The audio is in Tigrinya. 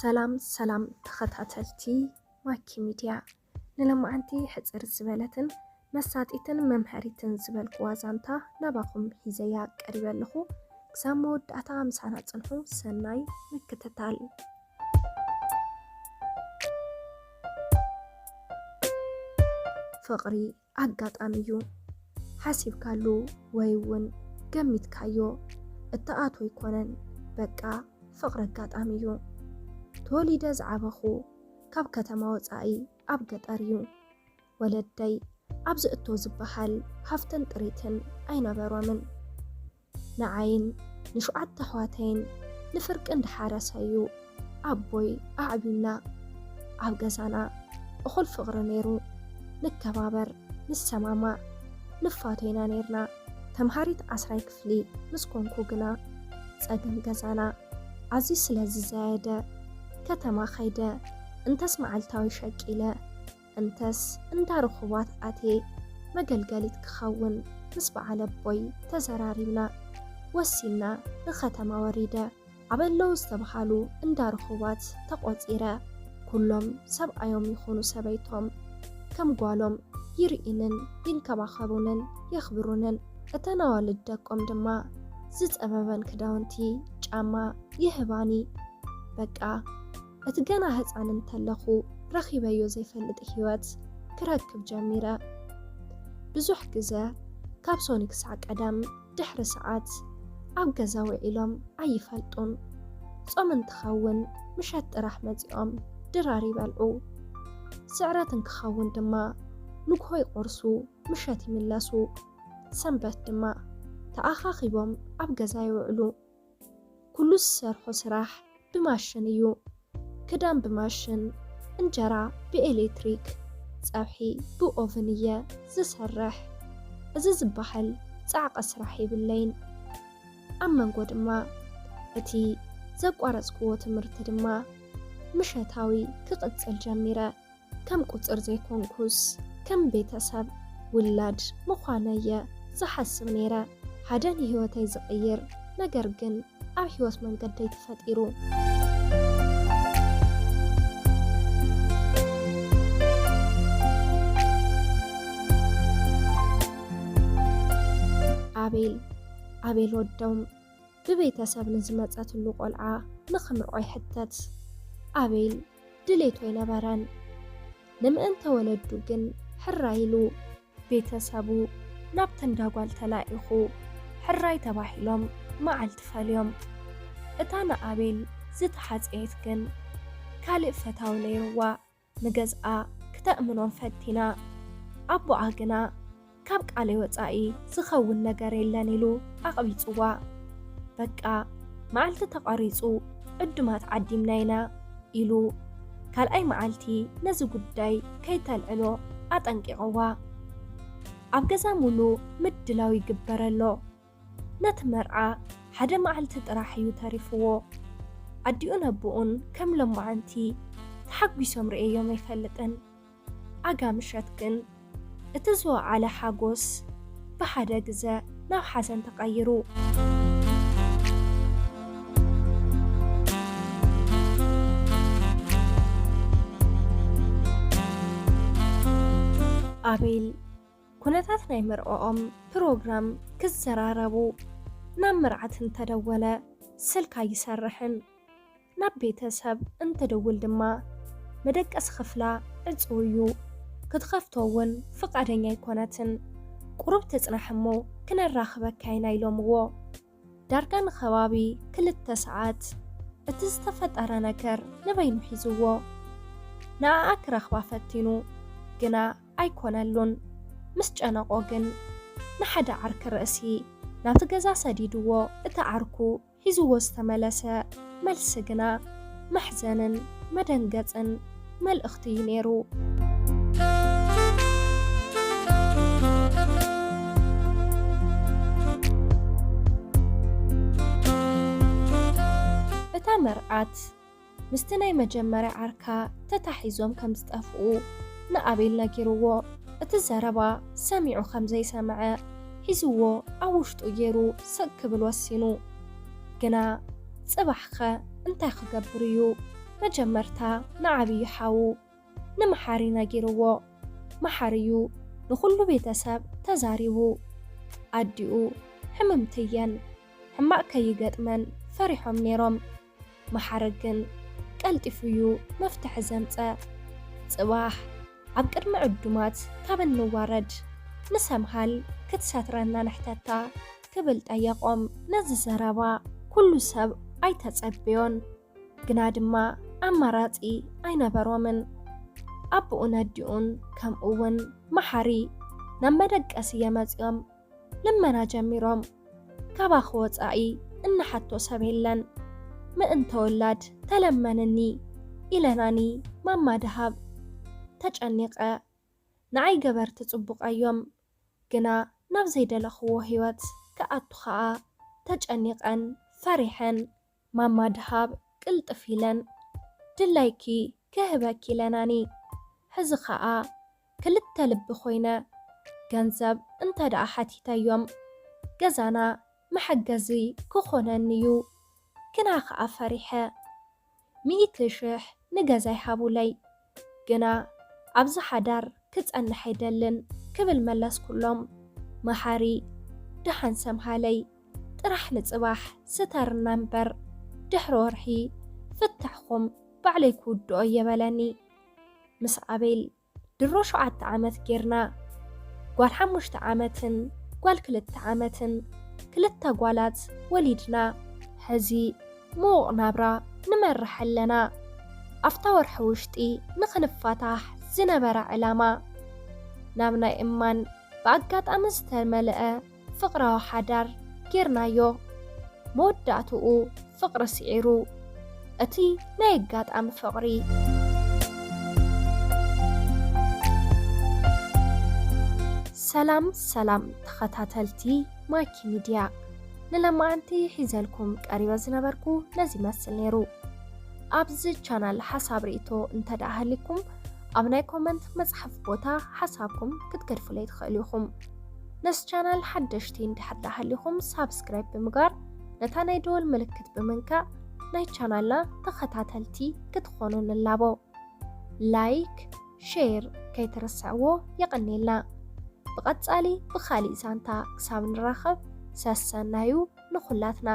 ሰላም ሰላም ተኸታተልቲ ማኪ ሚድያ፣ ንለማዓንቲ ሕጽር ዝበለትን መሳጢትን መምሃሪትን ዝበልኩዋ ዛንታ ናባኹም ሒዘያ ቀሪበ ኣለኹ። ክሳብ መወዳእታ ምሳና ጽንሑ። ሰናይ ምክትታል። ፍቕሪ ኣጋጣሚ እዩ። ሓሲብካሉ ወይ እውን ገሚትካዮ እትኣትዎ ኣይኮነን። በቃ ፍቕሪ ኣጋጣሚ እዩ። ተወሊደ ዝዓበኹ ካብ ከተማ ወጻኢ ኣብ ገጠር እዩ። ወለደይ ኣብዚ እቶ ዝበሃል ሃፍትን ጥሪትን ኣይነበሮምን። ንዓይን ንሽዓተ ኣሕዋተይን ንፍርቂ እንዳሓረሰ እዩ ኣቦይ ኣዕብዩና። ኣብ ገዛና እኹል ፍቕሪ ነይሩ። ንከባበር፣ ንሰማማዕ፣ ንፋቶ ኢና ነይርና። ተምሃሪት ዓስራይ ክፍሊ ምስ ኮንኩ ግና ጸገም ገዛና ኣዝዩ ስለ ዝዛየደ፣ ከተማ ከይደ፣ እንተስ መዓልታዊ ሸቂለ፣ እንተስ እንዳ ርኹባት ኣትየ መገልገሊት ክኸውን ምስ በዓል ኣቦይ ተዘራሪብና፣ ወሲንና ንኸተማ ወሪደ። ዓበለው ዝተብሃሉ እንዳ ርኹባት ተቖጺረ። ኩሎም ሰብኣዮም ይኹኑ ሰበይቶም ከም ጓሎም ይርእዩንን ይንከባኸቡንን የኽብሩንን። እተን ኣዋልድ ደቆም ድማ ዝጸበበን ክዳውንቲ፣ ጫማ ይህባኒ። በቃ እቲ ገና ህጻን እንተለኹ ረኺበዮ ዘይፈልጥ ህይወት ክረክብ ጀሚረ። ብዙሕ ግዘ ካብ ሶኒ ክሳዕ ቀዳም ድሕሪ ሰዓት ኣብ ገዛ ውዒሎም ኣይፈልጡን። ጾም እንትኸውን ምሸት ጥራሕ መጺኦም ድራር ይበልዑ። ስዕረት እንክኸውን ድማ ንግሆ ይቆርሱ፣ ምሸት ይምለሱ። ሰንበት ድማ ተኣኻኺቦም ኣብ ገዛ ይውዕሉ። ኩሉ ዝሰርሖ ስራሕ ብማሽን እዩ። ክዳን ብማሽን፣ እንጀራ ብኤሌክትሪክ፣ ጸብሒ ብኦቭን እየ ዝሰርሕ። እዚ ዝበሃል ጻዕቂ ስራሕ የብለይን። ኣብ መንጎ ድማ እቲ ዘቋረጽክዎ ትምህርቲ ድማ ምሸታዊ ክቕጽል ጀሚረ። ከም ቁጽር ዘይኮንኩስ፣ ከም ቤተሰብ ውላድ ምዃነየ ዝሓስብ ነይረ። ሓደ ንህይወተይ ዝቕይር ነገር ግን ኣብ ህይወት መንገደይ ተፈጢሩ። ኣቤል፣ ኣቤል ወዶም ብቤተሰብ ንዝመጸትሉ ቆልዓ ንኽምርዖ ይሕተት። ኣቤል ድሌቱ ኣይነበረን። ንምእንተ ወለዱ ግን ሕራይ ኢሉ ቤተሰቡ ናብቲ እንዳ ጓል ተላኢኹ ሕራይ ተባሂሎም መዓልቲ ፈልዮም። እታ ንኣቤል ዝተሓጸየት ግን ካልእ ፈታዊ ነይርዋ። ንገዝኣ ክተእምኖም ፈቲና። ኣቦኣ ግና ካብ ቃለይ ወጻኢ ዝኸውን ነገር የለን ኢሉ ኣቕቢጽዋ። በቃ መዓልቲ ተቐሪጹ ዕዱማት ዓዲምና ኢና ኢሉ ካልኣይ መዓልቲ ነዚ ጉዳይ ከይተልዕሎ ኣጠንቂቕዋ። ኣብ ገዛ ሙሉ ምድላው ይግበር ኣሎ። ነቲ መርዓ ሓደ መዓልቲ ጥራሕ እዩ ተሪፍዎ። ኣዲኡን ኣቦኡን ከም ሎማዓንቲ ተሓጒሶም ርእየዮም ኣይፈልጥን። ኣጋ ምሸት ግን እቲ ዝወዓለ ሓጎስ ብሓደ ግዘ ናብ ሓዘን ተቐይሩ። ኣቤል ኩነታት ናይ መርዕኦም ፕሮግራም ክዘራረቡ ናብ መርዓት እንተደወለ ስልክ ኣይሰርሕን። ናብ ቤተሰብ እንትድውል ድማ መደቀሲ ክፍላ ዕጹው እዩ። ክትኸፍቶ እውን ፍቓደኛ ኣይኮነትን። ቁሩብ ትጽናሕ እሞ ክነራኽበካ ኢና ኢሎምዎ። ዳርጋ ንኸባቢ ክልተ ሰዓት እቲ ዝተፈጠረ ነገር ንበይኑ ሒዝዎ። ንኣኣ ክረኽባ ፈቲኑ፣ ግና ኣይኮነሉን። ምስ ጨነቖ ግን ንሓደ ዓርኪ ርእሲ ናብቲ ገዛ ሰዲድዎ። እቲ ዓርኩ ሒዝዎ ዝተመለሰ መልሲ ግና መሕዘንን መደንገጽን መልእኽቲ እዩ ነይሩ። እታ መርዓት ምስቲ ናይ መጀመርያ ዓርካ ተታሒዞም ከም ዝጠፍኡ ንኣቤል ነጊርዎ። እቲ ዘረባ ሰሚዑ ከም ዘይሰምዐ ሒዝዎ ኣብ ውሽጡ ገይሩ ስቕ ክብል ወሲኑ። ግና ጽባሕኸ እንታይ ክገብር እዩ? መጀመርታ ንዓብዪ ሓዉ ንመሓሪ ነጊርዎ። መሓሪ'ዩ ንኹሉ ቤተሰብ ተዛሪቡ። ኣዲኡ ሕምምቲ እየን፣ ሕማቕ ከይገጥመን ፈሪሖም ነይሮም። መሓሪ ግን ቀልጢፉ'ዩ መፍትሒ ዘምጸ። ጽባሕ ኣብ ቅድሚ ዕዱማት ካብ እንዋረድ ንሰምሃል ክትሰትረና ንሕተታ ክብል ጠየቖም። ነዚ ዘረባ ኩሉ ሰብ ኣይተጸበዮን፣ ግና ድማ ኣማራጺ ኣይነበሮምን። ኣቦኡን ኣዲኡን ከምኡ እውን መሓሪ ናብ መደቀሲ እየ መጺኦም ልመና ጀሚሮም። ካባኺ ወጻኢ እንሓቶ ሰብ የለን። ምእንተ ወላድ ተለመንኒ ኢለናኒ ማማ ደሃብ። ተጨኒቐ። ንዓይ ገበርቲ ጽቡቕ እዮም፣ ግና ናብ ዘይደለኽዎ ህይወት ክኣቱ ኸኣ ተጨኒቐን ፈሪሐን። ማማ ደሃብ ቅልጥፍ ኢለን፣ ድላይኪ ክህበኪ ኢለናኒ። ሕዚ ኸኣ ክልተ ልቢ ኮይነ፣ ገንዘብ እንተ ደኣ ሓቲተዮም፣ ገዛና መሐገዚ ክኾነኒ እዩ። ግና ኸኣ ፈሪሐ። ሚእቲ ሽሕ ንገዛይ ሃቡለይ፣ ግና ኣብዚ ሓዳር ክጸንሕ ኣይደልን ክብል መለስኩሎም። መሓሪ፣ ደሓን ሰምሃለይ፣ ጥራሕ ንጽባሕ ስተርና እምበር፣ ድሕሪ ወርሒ ፍታሕኹም ባዕለይ ክውድኦ እየ በለኒ። ምስ ኣቤል ድሮ ሸውዓተ ዓመት ጌርና፣ ጓል ሓሙሽተ ዓመትን ጓል ክልተ ዓመትን ክልተ ጓላት ወሊድና። ሕዚ ምዉቕ ናብራ ንመርሕ ኣለና። ኣብታ ወርሒ ውሽጢ ንኽንፋታሕ ዝነበረ ዕላማ፣ ናብ ናይ እማን ብኣጋጣሚ ዝተመልአ ፍቕራዊ ሓዳር ጌርናዮ። መወዳእትኡ ፍቕሪ ስዒሩ፣ እቲ ናይ ኣጋጣሚ ፍቕሪ። ሰላም ሰላም ተኸታተልቲ ማኪ ሚድያ፣ ንለማዓንቲ ሒዘልኩም ቀሪበ ዝነበርኩ ነዚ ይመስል ነይሩ። ኣብዚ ቻናል ሓሳብ ርእይቶ እንተ ደኣ ሃሊኩም፣ ኣብ ናይ ኮመንት መጽሓፍ ቦታ ሓሳብኩም ክትገድፉለይ ትኽእሉ ኢኹም። ነዚ ቻናል ሓደሽቲ እንድሕር ደኣ ሃሊኹም፣ ሳብስክራይብ ብምግባር ነታ ናይ ደወል ምልክት ብምንካእ ናይ ቻናልና ተኸታተልቲ ክትኾኑ ንላቦ። ላይክ፣ ሼር ከይትርስዕዎ። የቐንየልና። ብቐጻሊ ብኻሊእ ዛንታ ክሳብ ንራኸብ ሰሰናዩ ንኹላትና።